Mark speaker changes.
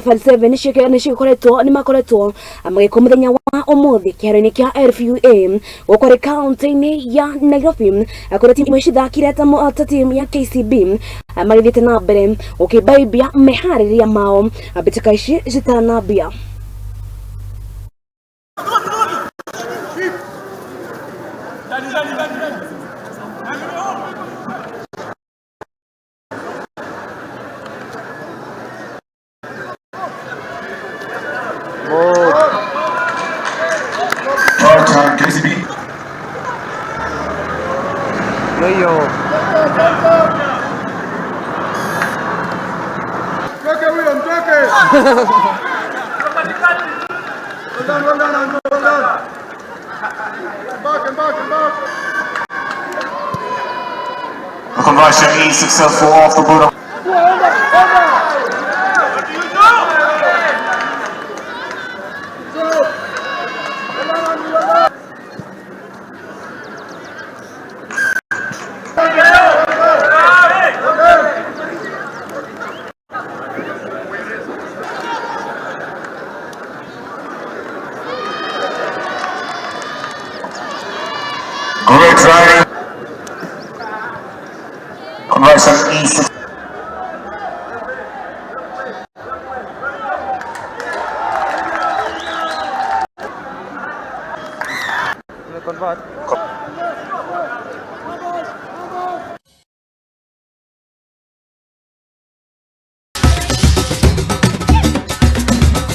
Speaker 1: Safari 7 nĩcikoretwo nĩmakoretwo magĩkwo mũthenya wa ũmũthĩ kĩharo-inĩ kĩa LFUA gũkũ rĩ kaunti-inĩ ya Nairobi, kũrĩa timu imwe cithakire ta timu ya KCB magĩthiĩte na mbere gũkĩmbaimbia meharĩrĩria mao mbĩtĩka ici citanambia.
Speaker 2: Third time KCB.
Speaker 3: Yoyo.
Speaker 4: Toke huyo, mtoke. Well done, well done, Andrew, well done. Back and back and back.
Speaker 2: The conversion is successful off the boot.
Speaker 4: Well done, Andrew, well done.
Speaker 2: Great riding. Conversion is successful.
Speaker 3: Convert.